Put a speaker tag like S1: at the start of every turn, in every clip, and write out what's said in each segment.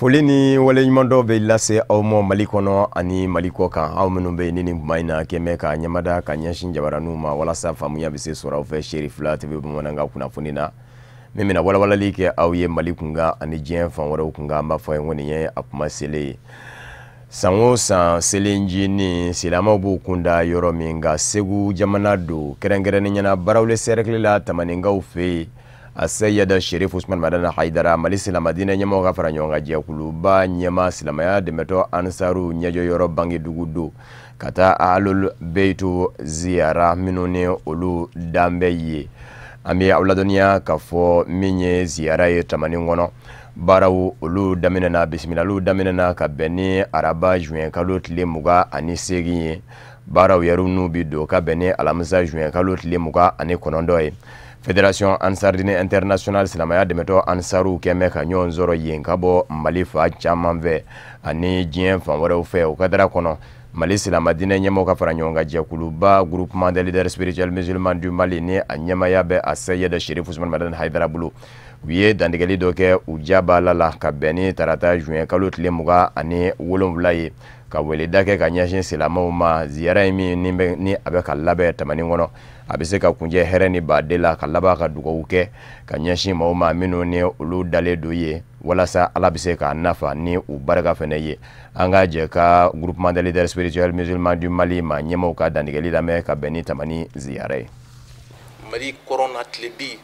S1: Foli ni waleɲumandɔn bɛ lase aw ma Mali kɔnɔ ani Mali kɔ kan, aw minnu bɛ yen ni nin kuma in na kɛmɛ ka ɲɛmada ka ɲɛsin jabaraninw ma walasa faamuya bɛ se sɔrɔ aw fɛ Cherifla TV bamanankan kunnafoni na, min bɛna walawalali kɛ aw ye Mali kunkan ani diɲɛ fan wɛrɛw kunkan. An b'a fɔ a ye ko nin ye a kuma selen ye. San o san selinjinin silamɛw b'u kunda yɔrɔ min nka Segu jamana don, kɛrɛnkɛrɛnnenya la Barawele cercle la Tamaninkaw fɛ yen, a Seyid Cherif Ousmane Madani Haidara, Mali silamɛdiinɛ ɲɛmɔgɔ ka fara ɲɔgɔn kan jɛkuluba ɲɛma silamɛya dɛmɛtɔ Ansaru ɲɛjɔyɔrɔ bangedugu don ka taa Ahlul Beitu ziyara minnu ni olu dan bɛ yen. An bɛ aw ladɔnniya k'a fɔ min ye ziyara ye Tamani kɔnɔ, baaraw olu daminɛna, bisimilaliw daminɛna ka bɛn ni araba juin kalo tile 28 ye. Baaraw yɛrɛ n'u bi don ka bɛn ni alamisa juin kalo tile 29 ye. Fédération Ansardine Internationale silamɛya dɛmɛtɔ Ansaru kɛmɛ ka ɲɔgɔn sɔrɔ yen ka bɔ Mali fa caman fɛ ani diɲɛ fan wɛrɛw fɛ. O kadara kɔnɔ, Mali silamɛdiinɛ ɲɛmɔgɔ ka fara ɲɔgɔn kan jɛkuluba groupement des leaders spirituels musulmans du Mali ni a ɲɛmaya bɛ a Seyid Cherif Ousmane Madani Haidara bolo, u ye dantigɛli dɔ kɛ u jabala la ka bɛn ni tarata juin kalo tile 27 ye, ka weleda kɛ ka ɲɛsin silamɛw ma. Ziyara ye min ni a bɛ ka labɛn Tamani kɔnɔ, a bɛ se ka kunjɛ hɛrɛ ni baden la, ka laban ka dugawu kɛ ka ɲɛsin maaw ma minnu ni olu dalen don ye, walasa Ala bɛ se k'a nafa ni u barika fɛnɛ ye. An ka jɛ ka groupement des leaders spirituels musulmans du Mali ma ɲɛmɔgɔw ka dantigɛli lamɛn ka bɛn ni Tamani ziyara ye.
S2: Mali kɔrɔn na tile bi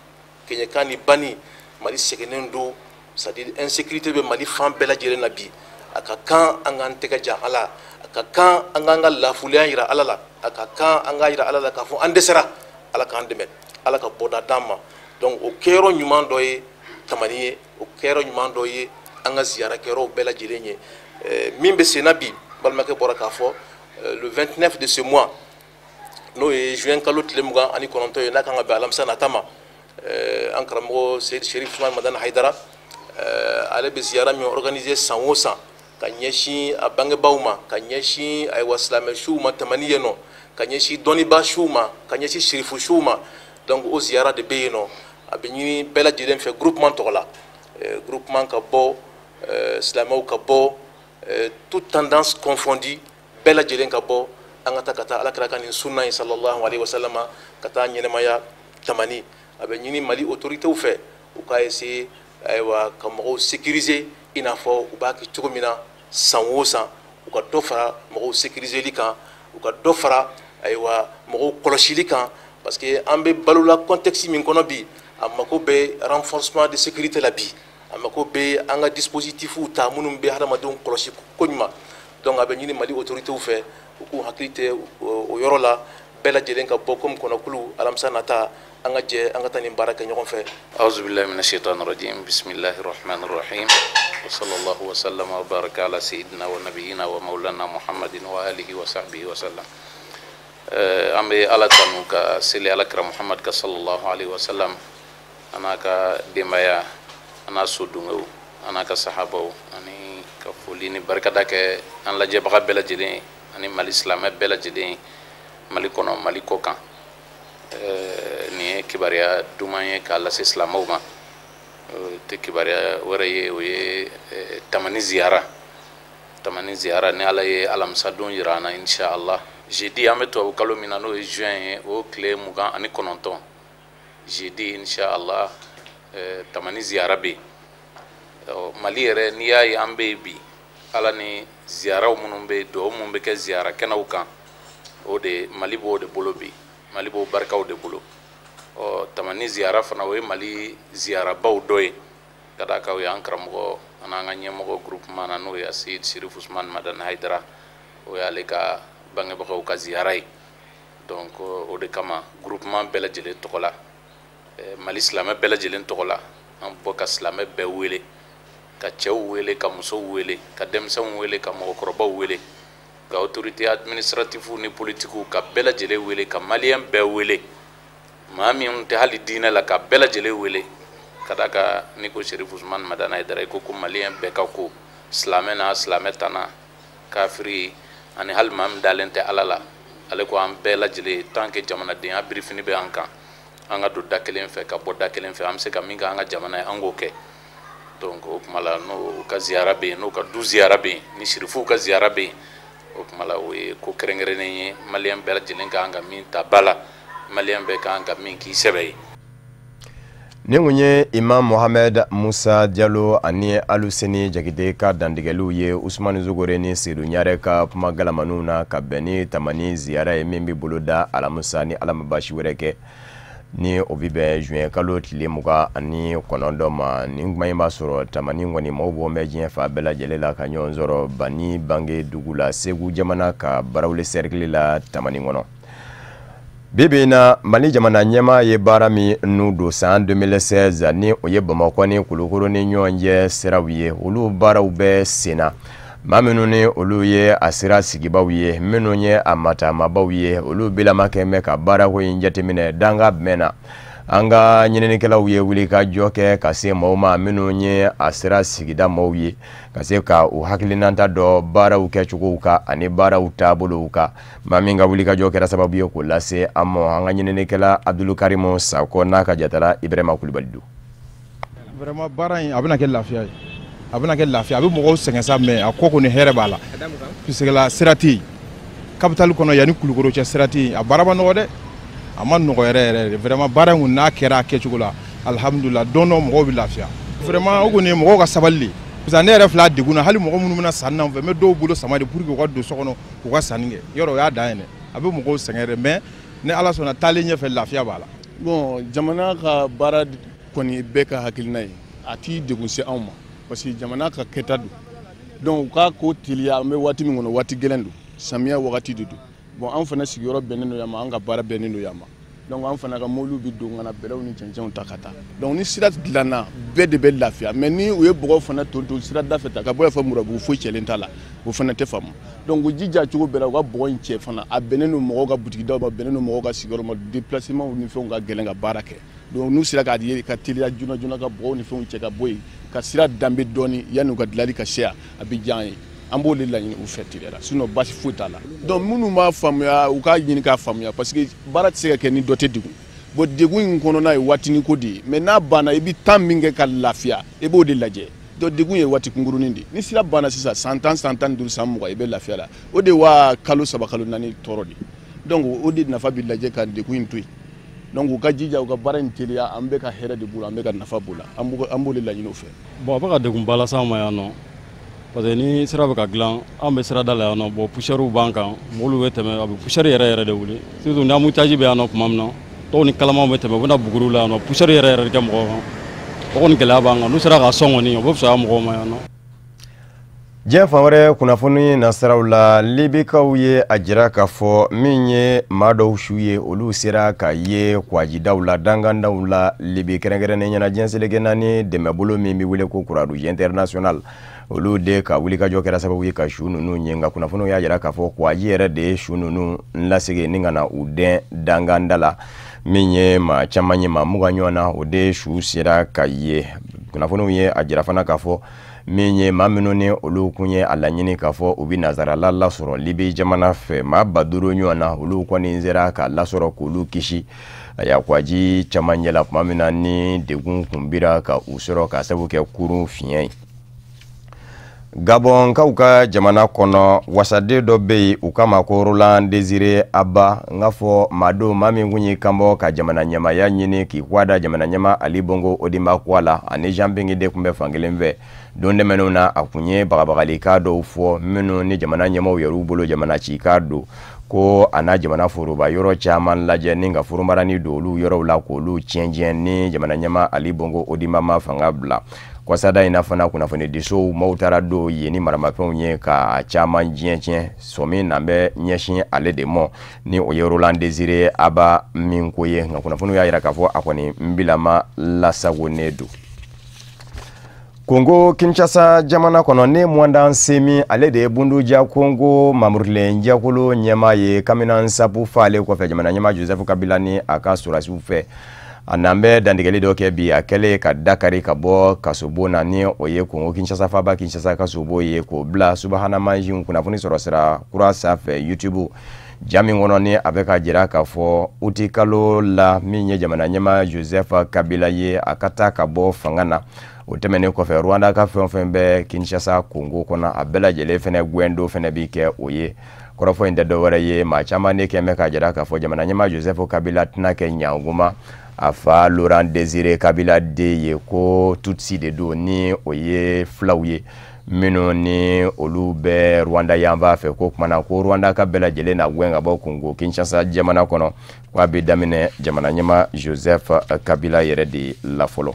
S2: kɛɲɛkan ni banni, Mali sɛgɛnnen don, c'est à dire insécurité bɛ Mali fan bɛɛ lajɛlen na bi. A ka kan an k'an tɛgɛ jan Ala, a ka kan an k'an ka lafuleya yira Ala la, a ka kan an k'a yira Ala la k'a fɔ an dɛsɛra, Ala k'an dɛmɛ, Ala ka bɔda d'an ma. Donc o kɛyɔrɔ ɲuman dɔ ye Tamani ye, o kɛyɔrɔ ɲuman dɔ ye an ka ziyara kɛyɔrɔw bɛɛ lajɛlen ye. Min bɛ sen na bi, balimakɛ bɔra k'a fɔ, le 29 de ce mois, n'o ye juin kalo tile 29 ye, n'a kan ka bɛn alamisa nata ma, an karamɔgɔ Seyid Cherif Ousmane Madani Haidara, ale bɛ ziyara min organiser san o san ka ɲɛsin a bangebaaw ma, ka ɲɛsin ayiwa silamɛ suw ma Tamani yen nɔ, ka ɲɛsin dɔnnibaa suw ma, ka ɲɛsin sirifu suw ma. Donc o ziyara de bɛ yen nɔ. A bɛ ɲini bɛɛ lajɛlen fɛ groupement tɔgɔ la, groupement ka bɔ, silamɛw ka bɔ, toute tendance confondue, bɛɛ lajɛlen ka bɔ, an ka taa ka taa Alakira ka nin sunna in sallallahu alaihi wasallam ka taa ɲɛnɛmaya Tamani. A bɛ ɲini Mali autorités fɛ u ka essayer ayiwa ka mɔgɔw sécuriser i n'a fɔ u b'a kɛ cogo min na san o san, u ka dɔ fara mɔgɔw sécuriseli kan, u ka dɔ fara ayiwa mɔgɔw kɔlɔsili kan, parce que an bɛ balola contexte min kɔnɔ bi, a mako bɛ renforcement de sécurité la bi, a mako bɛ an ka dispositifs ta minnu bɛ hadamadenw kɔlɔsi koɲuman. Donc a bɛ ɲini Mali autorités fɛ u k'u hakili tɛ o yɔrɔ la, bɛɛ lajɛlen ka bɔ komi kɔnɔkulu alamisa nata, an ka jɛ an ka taa nin baara kɛ ɲɔgɔn fɛ.
S3: Auzu billahi minash shaitanir rajim. Bismillahir rahmanir rahim. Wa sallallahu wa sallama wa baraka ala sayyidina wa nabiyyina wa maulana Muhammadin wa alihi wa sahbihi wa sallam. An bɛ Ala tanu ka seli Ala kira Muhammad ka sallallahu alaihi wa sallam, a n'a ka denbaya, a n'a sodungew, a n'a ka sahabaw, ani ka foli ni barikada kɛ an lajɛbaga bɛɛ lajɛlen ye ani Mali silamɛ bɛɛ lajɛlen ye, Mali kɔnɔ, Mali kɔ kan. Nin ye kibaruya duman ye k'a lase silamɛw ma. Tɛ kibaruya wɛrɛ ye, o ye Tamani ziyara. Tamani ziyara ni Ala ye alamisadon yira an na inshallah. Jeudi an bɛ tubabu kalo min na n'o ye juin ye, o tile 29 jeudi inshallah, Tamani ziyara bɛ yen. Mali yɛrɛ n'i y'a ye an bɛ yen bi, Ala ni ziyaraw minnu bɛ yen, duwawu minnu bɛ kɛ ziyara kɛnɛw kan, o de Mali b'o de bolo bi, Mali b'o barikaw de bolo. Tamani ziyara fana o ye Mali ziyarabaw dɔ ye, ka d'a kan o ye an karamɔgɔ an'an ka ɲɛmɔgɔ groupement na n'o ye Seyid Cherif Ousmane Madani Haidara, o y'ale ka bangebagaw ka ziyara ye. Donc o de kama groupement bɛɛ lajɛlen tɔgɔ la, Mali silamɛ bɛɛ lajɛlen tɔgɔ la, an bɔ ka silamɛ bɛɛ wele, ka cɛw wele, ka musow wele, ka denmisɛnw wele, ka mɔgɔkɔrɔbaw wele, ka autorité administrative ni politique ka bɛɛ lajɛlen wele, ka maliyɛn bɛɛ wele, maa min tɛ hali diinɛ la ka bɛɛ lajɛlen wele, ka d'a kan n'i ko Cherif Ousmane Madani Haidara, i ko ko maliyɛn bɛɛ ka ko, silamɛ n'a silamɛ tana, kafiri ani hali maa min dalen tɛ Ala la, ale ko an bɛɛ lajɛlen tant que jamanadenya birifini bɛ an kan, an ka don da kelen fɛ ka bɔ da kelen fɛ, an bɛ se ka min kɛ an ka jamana ye, an k'o kɛ. Donc o tuma la, n'o ka ziyara bɛ yen, n'o ka du ziyara bɛ yen, ni sirifuw ka ziyara bɛ yen, o tuma la, o ye ko kɛrɛnkɛrɛnnen ye, maliyɛn bɛɛ lajɛlen ka kan ka min ta ba la, maliyɛn bɛɛ ka kan ka min k'i sɛbɛ ye.
S1: Nin kun ye Imam Mohamed Musa Diallo ani Aluseni Jakite ka dantigɛliw ye Usumani Zogore ni Seydou Ɲare ka kuma galamaniw na ka bɛn ni Tamani ziyara ye min bɛ boloda alamisa, ni Ala ma baasi wɛrɛ kɛ, ni o bɛ bɛn juin kalo tile 29 ma. Nin kuma in b'a sɔrɔ Tamani kɔni, maaw bɔ bɛ diɲɛ fan bɛɛ lajɛlen la ka ɲɔgɔn sɔrɔ Bani bange dugu la, Segu jamana ka Barawuli cercle la, Tamani kɔnɔ. Bi bi in na, Mali jamana ɲɛmaa ye baara min nu don san 2016, ni o ye Bamakɔ ni Kulukoro ni ɲɔgɔn cɛ siraw ye, olu baaraw bɛ sen na. Maa minnu ni olu ye a sira sigibaw ye, minnu ye a matamabaw ye, olu bilama kɛ bɛ ka baarako in jateminɛ danga bɛn na. An ka ɲininikɛlaw ye wuli ka jɔ kɛ ka se maaw ma minnu ye a sira sigida maaw ye, ka se ka u hakilinata dɔ baaraw kɛcogow kan ani baaraw taabolow kan. Maa min ka wulikajɔ kɛra sababu ye k'o lase an ma, an ka ɲininikɛla Abdulkarimu Sakɔ n'a ka jatala Ibrahima Kulubali don.
S4: Vraiment, baara in, a bɛna kɛ lafiya ye, a bɛna kɛ lafiya. A bɛ mɔgɔw sɛgɛn sa, mais a ko kɔni, hɛrɛ b'a la, puisque la sira tɛ yen capitale kɔnɔ yanni Kulukoro cɛ, sira tɛ yen. A baara ma nɔgɔ dɛ, a ma nɔgɔ yɛrɛ yɛrɛ de. Vraiment, baara in kɔni, n'a kɛra a kɛcogo la, alihamudulila, don dɔ mɔgɔw bɛ lafiya. Vraiment, o kɔni ye mɔgɔw ka sabali de, parce que ne yɛrɛ filɛ a degun na. Hali mɔgɔ minnu bɛna sanni na fɛ, n bɛ dɔw bolo sama de pour que u ka don so kɔnɔ k'u ka sanni kɛ. Yɔrɔ o y'a dan ye dɛ, a bɛ mɔgɔw sɛgɛn yɛrɛ, mais ni Ala sɔnna, taalen ɲɛfɛ, lafiya b'a la.
S5: Bon, jamana ka baara kɔni, bɛɛ ka hakilina ye, a t'i degun se anw ma, parce que jamana ka kɛta don. Donc u ka ko teliya, an bɛ waati min kɔnɔ, waati gɛlɛn don, samiya wagati de don. Bon, an fana sigiyɔrɔ bɛnnen don yan ma, an ka baara bɛnnen don yan ma. Donc an fana ka mobiliw bɛ don ka na bɛrɛw ni cɛncɛnw ta ka taa. Donc ni sira dilanna, bɛɛ de bɛ lafiya. Mais ni u ye bɔgɔ fana ton ton sira da fɛ ta ka bɔ yan fɔ Murabugu, foyi cɛlen t'a la, o fana tɛ faamu. Donc u jija cogo bɛɛ la, u ka bɔgɔ in cɛ fana. A bɛnnen don mɔgɔw ka butigidaw ma, bɛnnen don mɔgɔw ka sigiyɔrɔ ma, déplacement ni fɛnw ka gɛlɛn ka baara kɛ. Donc n'u sera k'a ye ka teliya joona joona ka bɔgɔw ni fɛnw cɛ ka bɔ yen, ka sira danbe dɔɔni yanni u ka dilanli ka se yan, a bɛ diya an ye. An b'o de laɲini u fɛ teliya la, sinon basi foyi t'a la. Donc minnu m'a faamuya, u k'a ɲini k'a faamuya, parce que baara tɛ se ka kɛ ni dɔ tɛ degun. Bon, degun in kɔnɔna ye waatinin ko de ye, mais n'a banna, i bɛ temps min kɛ ka lafiya, i b'o de lajɛ. Donc degun ye waati kunkurunin de ye. Ni sira banna sisan, san 10, san 15, san 20, i bɛ lafiya la. O de wa kalo 3, kalo 4 tɔɔrɔ de. Donc o de nafa bɛ lajɛ ka degun in to yen. Donc u ka jija, u ka baara in teliya. An bɛ ka hɛrɛ de b'u la, an bɛ ka nafa b'u la, an b'o de laɲini u fɛ.
S6: Bon, a bɛ ka degunba las'an ma yan nɔ, parce que ni sira bɛ ka dilan, an bɛ sirada la yan nɔ. Bon, poussière b'an kan, mɔbiliw bɛ tɛmɛ, a bɛ poussière yɛrɛ yɛrɛ de wuli, surtout ni embouteillage bɛ yan nɔ tuma min na, dɔw ni kalamanw bɛ tɛmɛ, u bɛna buguriw la yan nɔ, poussière yɛrɛ yɛrɛ de kɛ mɔgɔw kan. O kɔni gɛlɛya b'an kan. N'u sera ka sɔn kɔni, o bɛ fisaya mɔgɔw ma yan nɔ.
S1: Diɲɛ fan wɛrɛ kunnafoni nasiraw la, Libikaw ye a jira k'a fɔ min ye maa dɔw su ye, olu sera ka ye kwajidaw la, dangandaw la Libi, kɛrɛnkɛrɛnnen ɲɛna diɲɛ seleke naani dɛmɛbolo min bɛ wele ko Croix-Rouge International, olu de ka wulikajɔ kɛra sababu ye ka su ninnu ye. Nka kunnafoniw y'a jira k'a fɔ kwaji yɛrɛ de ye su ninnu lasegin ni ka na u dɛn danganda la. Min ye maa caman ye, maa 20 ɲɔgɔn na, o de su sera ka ye. Kunnafoniw ye a jira fana k'a fɔ min ye maa minnu ni olu kun ye a laɲini k'a fɔ u bɛ nazarala lasɔrɔ Libi jamana fɛ, maa 5000 ɲɔgɔn na, olu kɔni sera ka lasɔrɔ k'olu kisi a kwaji caman ɲɛ tuma min na ni degun kun bira ka u sɔrɔ ka sababu kɛ kurun fiɲɛ ye. Gabɔnkaw ka jamana kɔnɔ, wasaden dɔ bɛ yen, u kama ko Roland Désiré Aba. N k'a fɔ maa don, maa min kun y'i kanbɔ ka jamana ɲɛmaaya ɲini k'i kɔ da jamana ɲɛma Ali Bongo Ondimba kɔ la, ani Jean Ping de tun bɛ fankelen fɛ. Don tɛmɛnenw na, a kun ye bagabagalikan dɔw fɔ minnu ni jamana ɲɛmaaw yɛrɛw bolo jamana cikan don, ko a n'a jamana foroba yɔrɔ caman lajɛ ni ka furunbarani don olu yɔrɔw la k'olu tiɲɛ ni jamana ɲɛma Ali Bongo Ondimba ma fanga bila. Kɔsada in na fana, kunnafonidisow maaw taara don yen ni maramafɛnw ye ka caman diɲɛ tiɲɛ. Sɔmi n'an bɛ ɲɛsin ale de ma, ni o ye Roland Désiré Aba min ko ye. Nka kunnafoniw y'a jira k'a fɔ a kɔni n bilama lasagonnen don. Kongo Kinshasa jamana kɔnɔ, ne Mwanda Nsemi, ale de ye Bunduja Kongo mamurilen jɛkulu ɲɛmaa ye, Kamina Nsapu faalen kɔfɛ jamana ɲɛmaa Joseph Kabila ni a ka sɔrɔdasiw fɛ. A n'an bɛ dantigɛli dɔ kɛ bi, a kɛlen ka dakari ka bɔ kasobon na, ni o ye Kongo Kinshasa faaba Kinshasa kasobon ye, k'o bila subahana mansinw kunnafoni sɔrɔ sira kura sanfɛ YouTube ja min kɔnɔ, ni a bɛ ka jira k'a fɔ uti kalo la, min ye jamana ɲɛmaa Joseph Kabila ye, a ka taa ka bɔ fanga na. O tɛmɛnen kɔfɛ, Rwanda ka fɛn o fɛn bɛ Kinshasa Kongo kɔnɔ, a bɛɛ lajɛlen fɛnɛ gwɛndo fɛnɛ bi kɛ o ye. Kɔrɔfɔ in tɛ dɔwɛrɛ ye, maa caman de kɛn bɛ k'a jira k'a fɔ jamana ɲɛmaa Joseph Kabila tɛna kɛ ɲanguma a fa Laurent Désiré Kabila den ye, ko Tutsi de don, ni o ye filaw ye minnu ni olu bɛ Rwanda yanfan fɛ. Ko kumana ko Rwanda ka bɛɛ lajɛlen na gɛn ka bɔ Kongo Kinshasa jamana kɔnɔ, ko a bɛ daminɛ jamana ɲɛmaa Joseph Kabila yɛrɛ de la fɔlɔ.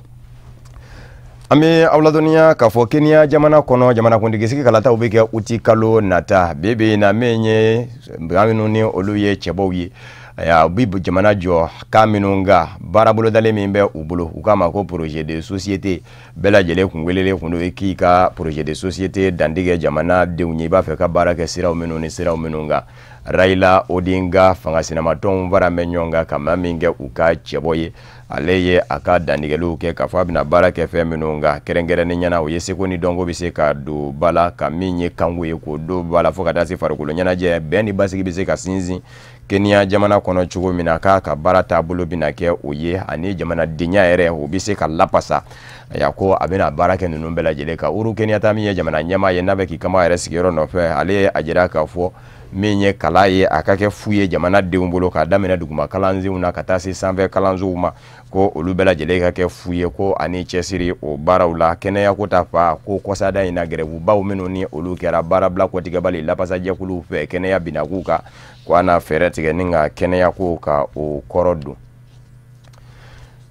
S1: An bɛ aw ladɔnniya k'a fɔ Kenya jamana kɔnɔ, jamanakuntigi sigi kalataw bɛ kɛ uti kalo nata. Bi bi in na, min ye minnu ni olu ye cɛbɔw ye, u bɛ jamana jɔ kan minnu kan, baara bolodalen min bɛ u bolo, u k'a ma ko projet de société, bɛɛ lajɛlen kun welelen kun don i k'i ka projet de société dantigɛ jamana denw ye, i b'a fɛ ka baara kɛ siraw minnu ni siraw minnu kan. Raila Odinga, fanga sinamatɔnw fara bɛ ɲɔgɔn kan ka maa min kɛ u ka cɛbɔ ye, ale ye a ka dantigɛliw kɛ k'a fɔ a bɛna baara kɛ fɛn minnu kan, kɛrɛnkɛrɛnnen ɲɛna, o ye seko ni dɔnko bɛ se ka don ba la, ka min ye kanko ye k'o don ba la, fo ka taa se farikolo ɲɛnajɛ, bɛn ni basigi bɛ se ka sinsin Kenya jamana kɔnɔ cogo min na, k'a ka baara taabolo bɛna kɛ o ye, ani jamanadenya yɛrɛ o bɛ se ka lapasa. Ayiwa, ko a bɛna baara kɛ ninnu bɛɛ lajɛlen kan. Uhuru Kenyatta min ye jamana ɲɛmaa ye, n'a bɛ k'i kama yɛrɛ sigiyɔrɔ nɔfɛ, ale ye a jira k'a fɔ min ye kalan ye, a ka kɛ fu ye jamana denw bolo, k'a daminɛ duguma kalansenw na ka taa se sanfɛ kalansow ma, ko olu bɛɛ lajɛlen ka kɛ fu ye, ko ani cɛsiri o baaraw la. Kɛnɛyako ta fa, ko kɔsada in na, gɛrɛbubaw minnu ni olu kɛra baarabila kɔtigɛbali lapasajɛkuluw fɛ kɛnɛya binakun kan, ko a na fɛɛrɛ tigɛ ni ka kɛnɛyako ka o kɔrɔ don.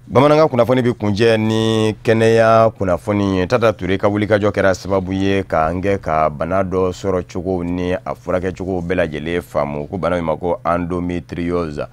S1: Bamanankan kunnafoni bɛ kuncɛ ni kɛnɛya kunnafoni ye. Tata Ture ka wulikajɔ kɛra sababu ye k'an kɛ ka bana dɔ sɔrɔ cogo ni a furakɛcogo bɛɛ lajɛlen faamu, ko bana min ma ko endométriose.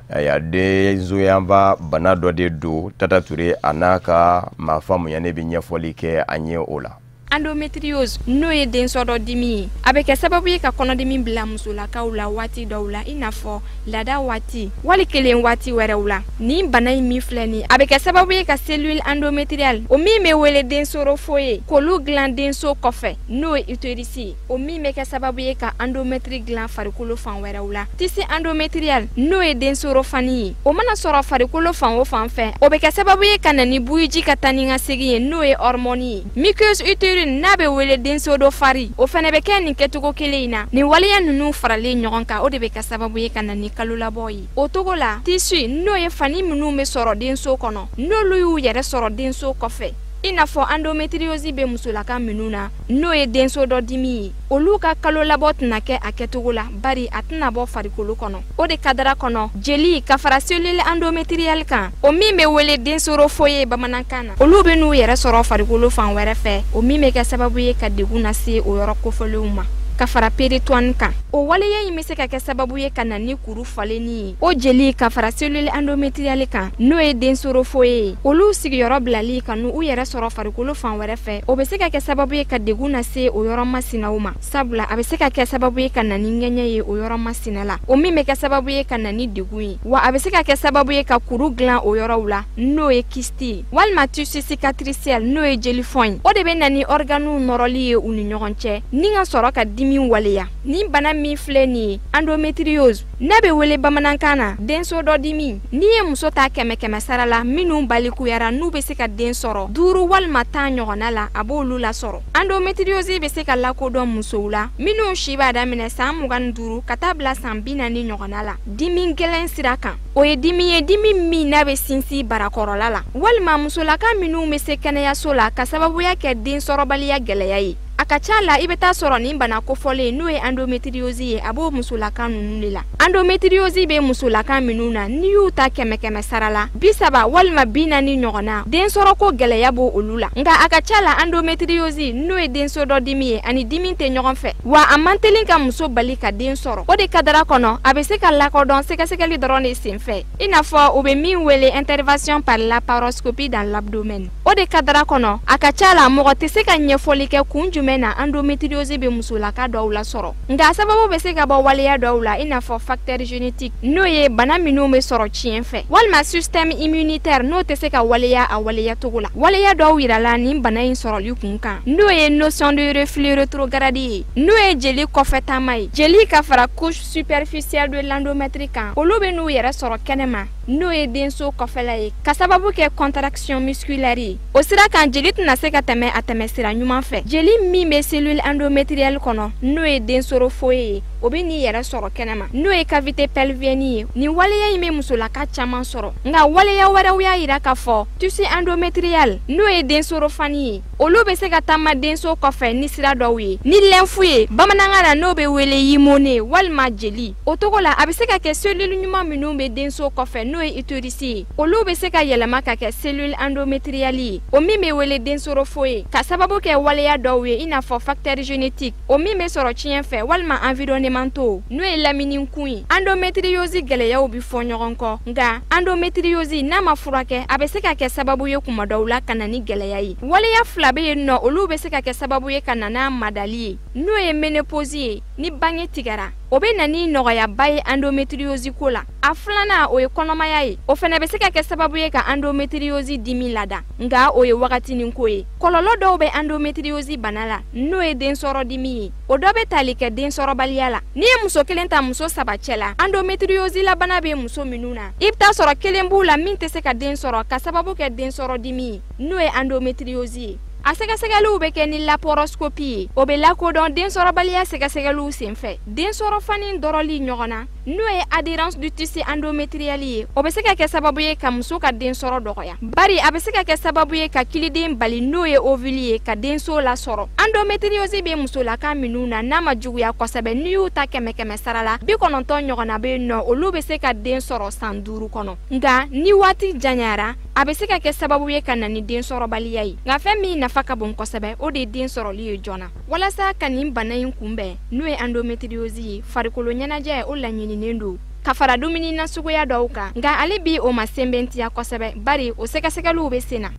S1: Ayiwa, densoyanfa bana dɔ de don. Tata Ture a n'a ka maa faamuya ne bɛ ɲɛfɔli kɛ an ye o la.
S7: Endométriose, n'o ye densɔdɔ dimi ye, a bɛ kɛ sababu ye ka kɔnɔdimi bila musolakaw la waati dɔw la, i n'a fɔ laada waati wali kelen waati wɛrɛw la. Nin bana in min filɛ nin, a bɛ kɛ sababu ye ka cellule endométriale, o min bɛ wele densoro foyer, k'olu dilan denso kɔfɛ, n'o ye utérus ye, o min bɛ kɛ sababu ye ka endomètre dilan farikolo fan wɛrɛw la. Tissu endométrial, n'o ye densoro fani ye, o mana sɔrɔ farikolo fan o fan fɛ, o bɛ kɛ sababu ye ka na ni buyiji ka taa ni ka segin ye, n'o ye hormone ye. Muqueuse utérine, n'a bɛ wele denso dɔ fari, o fɛnɛ bɛ kɛ nin kɛcogo kelen in na. Nin waleya ninnu faralen ɲɔgɔn kan, o de bɛ kɛ sababu ye ka na ni kalolabɔ ye. O togo la, tissu, n'o ye fani minnu bɛ sɔrɔ denso kɔnɔ, n'olu y'u yɛrɛ sɔrɔ denso kɔfɛ, i n'a fɔ endométriose bɛ musolaka minnu na, n'o ye denso dɔ dimi ye, olu ka kalo labɔ tɛna kɛ a kɛcogo la, bari a tɛna bɔ farikolo kɔnɔ. O de kadara kɔnɔ, jeli ka fara cellule endométriale kan, o min bɛ wele densoro foyer bamanankan na, olu bɛ n'u yɛrɛ sɔrɔ farikolo fan wɛrɛ fɛ, o min bɛ kɛ sababu ye ka degun lase o yɔrɔ kofɔlenw ma, ka fara péritoine kan. O waleya in bɛ se ka kɛ sababu ye ka na ni kuru falenni ye. O jeli ka fara cellule endométriale kan, n'o ye densoro foyer ye, olu sigiyɔrɔ bilali ka n'u yɛrɛ sɔrɔ farikolo fan wɛrɛ fɛ, o bɛ se ka kɛ sababu ye ka degun lase o yɔrɔ masinaw ma, sabula a bɛ se ka kɛ sababu ye ka na ni ŋɛɲɛ ye o yɔrɔ masina la, o min bɛ kɛ sababu ye ka na ni degun ye. Wa a bɛ se ka kɛ sababu ye ka kuru dilan o yɔrɔw la, n'o ye kyste ye, walima tissu cicatriciel, n'o ye jelifɔn ye. O de bɛ na ni organew nɔrɔli ye u ni ɲɔgɔn cɛ, ni ka sɔrɔ ka dimi waleya. Nin bana min filɛ nin ye, endométriose, n'a bɛ wele bamanankan na denso dɔ dimi, n'i ye muso ta 100 100 sara la, minnu balikuyara, n'u bɛ se ka den sɔrɔ, 5 walima 10 ɲɔgɔnna la, a b'olu lasɔrɔ. Endométriose bɛ se ka lakodɔn musow la minnu si b'a daminɛ san 25 ka taa bila san 40 ɲɔgɔnna la. Dimi gɛlɛn sira kan, o ye dimi ye, dimi min n'a bɛ sinsin barakɔrɔla la, walima musolaka minnu bɛ se kɛnɛyaso la ka sababuya kɛ densɔrɔbaliya gɛlɛya ye. A ka ca la, i bɛ taa sɔrɔ nin bana kofɔlen, n'o ye endométriose ye, a b'o musolaka ninnu de la. Endométriose bɛ musolaka minnu na, n'i y'u ta 100 100 sara la, 30 walima 40 ɲɔgɔnna, densɔrɔko gɛlɛya b'o olu la. Nka a ka ca la, endométriose, n'o ye denso dɔ dimi ye, ani dimi tɛ ɲɔgɔn fɛ, wa a man teli ka muso bali ka den sɔrɔ. O de kadara kɔnɔ, a bɛ se ka lakodɔn sɛgɛsɛgɛli dɔrɔn de senfɛ, i n'a fɔ u bɛ min wele intervention par laparoscopie dans l'abdomen. O de kadara kɔnɔ, a ka ca la, mɔgɔ tɛ se ka ɲɛfɔli kɛ kun jumɛn na endométriose bɛ musolaka dɔw lasɔrɔ, nka sababu bɛ se ka bɔ waleya dɔw la, i n'a fɔ facteur génétique, n'o ye bana minnu bɛ sɔrɔ tiɲɛ fɛ, walima système immunitaire, n'o tɛ se ka waleya a waleya cogo la. Waleya dɔw yirala nin bana in sɔrɔli kun kan, n'o ye notion de reflux rétrograde ye, n'o ye jeli kɔfɛ taama ye, jeli ka fara couche superficielle de l'endomètre kan, olu bɛ n'u yɛrɛ sɔrɔ kɛnɛma. n'o ye denso kɔfɛla ye, ka sababu kɛ contraction musculaire ye. O sira kan, jeli tɛna se ka tɛmɛ a tɛmɛ sira ɲuman fɛ. Jeli min bɛ cellule endométriale kɔnɔ, n'o ye densoro foyer ye, o bɛ n'i yɛrɛ sɔrɔ kɛnɛma, n'o ye cavité pelvienne ye. Nin waleya in bɛ musolaka caman sɔrɔ, nka waleya wɛrɛw y'a yira k'a fɔ tissu endométrial, n'o ye densoro fani ye, olu bɛ se ka taama denso kɔfɛ ni sira dɔw ye, ni lymphe ye bamanankan na, n'o bɛ wele hymen walima jeli. O togo la, a bɛ se ka kɛ cellule ɲuman minnu bɛ denso kɔfɛ, n'o ye utérus ye, olu bɛ se ka yɛlɛma ka kɛ cellule endométriale ye, o min bɛ wele densoro foyer, ka sababu kɛ waleya dɔw ye, i n'a fɔ facteur génétique, o min bɛ sɔrɔ tiɲɛ fɛ, walima environnementaux, n'o ye lamini kun ye. Endométriose gɛlɛyaw bɛ fɔ ɲɔgɔn kɔ, nka endométriose, n'a ma furakɛ, a bɛ se ka kɛ sababu ye kuma dɔw la ka na ni gɛlɛya ye. Waleya fila bɛ yen nɔ, olu bɛ se ka kɛ sababu ye ka na n'a madali ye, n'o ye ménopause ye. Ni bange tigɛra, o bɛ na ni nɔgɔyaba ye endométriose ko la. A filanan, o ye kɔnɔmaya ye, o fana bɛ se ka kɛ sababu ye ka endométriose dimi lada, nka o ye wagatinin ko ye. Kɔlɔlɔ dɔw bɛ endométriose bana la, n'o ye densɔrɔ dimi ye, o dɔ bɛ tali kɛ densɔrɔbaliya la. N'i ye muso kelen ta muso saba cɛ la, endométriose la bana bɛ muso minnu na, i bɛ taa sɔrɔ kelen b'u la min tɛ se ka den sɔrɔ ka sababu kɛ densɔrɔ dimi ye, n'o ye endométriose ye. A sɛgɛsɛgɛliw bɛ kɛ ni laparoscopie ye, o bɛ lakodɔn densɔrɔbaliya sɛgɛsɛgɛliw senfɛ. Densɔrɔ fani dɔrɔli ɲɔgɔn na, n'o ye adhérence du tissu endométrial ye, o bɛ se ka kɛ sababu ye ka muso ka densɔrɔ dɔgɔya, bari a bɛ se ka kɛ sababu ye ka kiliden bali, n'o ye ovule ye, ka denso lasɔrɔ. Endométriose bɛ musolaka minnu na, n'a ma juguya kosɛbɛ, n'i y'u ta kɛmɛ kɛmɛ sara la, 90 ɲɔgɔnna bɛ yen nɔ, olu bɛ se ka den sɔrɔ san 5 kɔnɔ. Nka ni waati janyara, a bɛ se ka kɛ sababu ye ka na ni densɔrɔbaliya ye. Nka fɛn min nafa ka bon kosɛbɛ, o de ye den sɔrɔli ye joona. Walasa ka nin bana in kunbɛn, n'o ye endométriose ye, farikolo ɲɛnajɛ, o laɲininen don ka fara dumuni na suguya dɔw kan, nka ale bi o ma sɛbɛntiya kosɛbɛ, bari o sɛgɛsɛgɛliw bɛ sen na.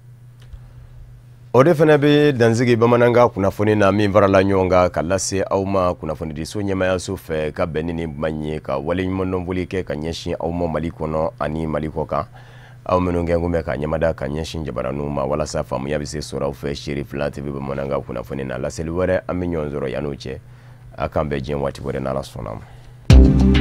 S1: O de fana bɛ dansigi bamanankan kunnafoni na min farala ɲɔgɔn kan ka lase aw ma kunnafonidiso ɲɛmayaso fɛ ka bɛn ni nin kuma in ye, ka waleɲumandɔnfoli kɛ ka ɲɛsin aw ma Mali kɔnɔ ani Mali kɔ kan, aw minnu kɛ kun bɛ ka ɲɛmada ka ɲɛsin jabaraninw ma walasa faamuya bɛ se sɔrɔ aw fɛ Seere Fila TV bamanankan kunnafoni na. Laseli wɛrɛ, an bɛ ɲɔgɔn sɔrɔ. Yan'o cɛ, a k'an bɛn diɲɛ waati wɛrɛ, n'Ala sɔnna ma.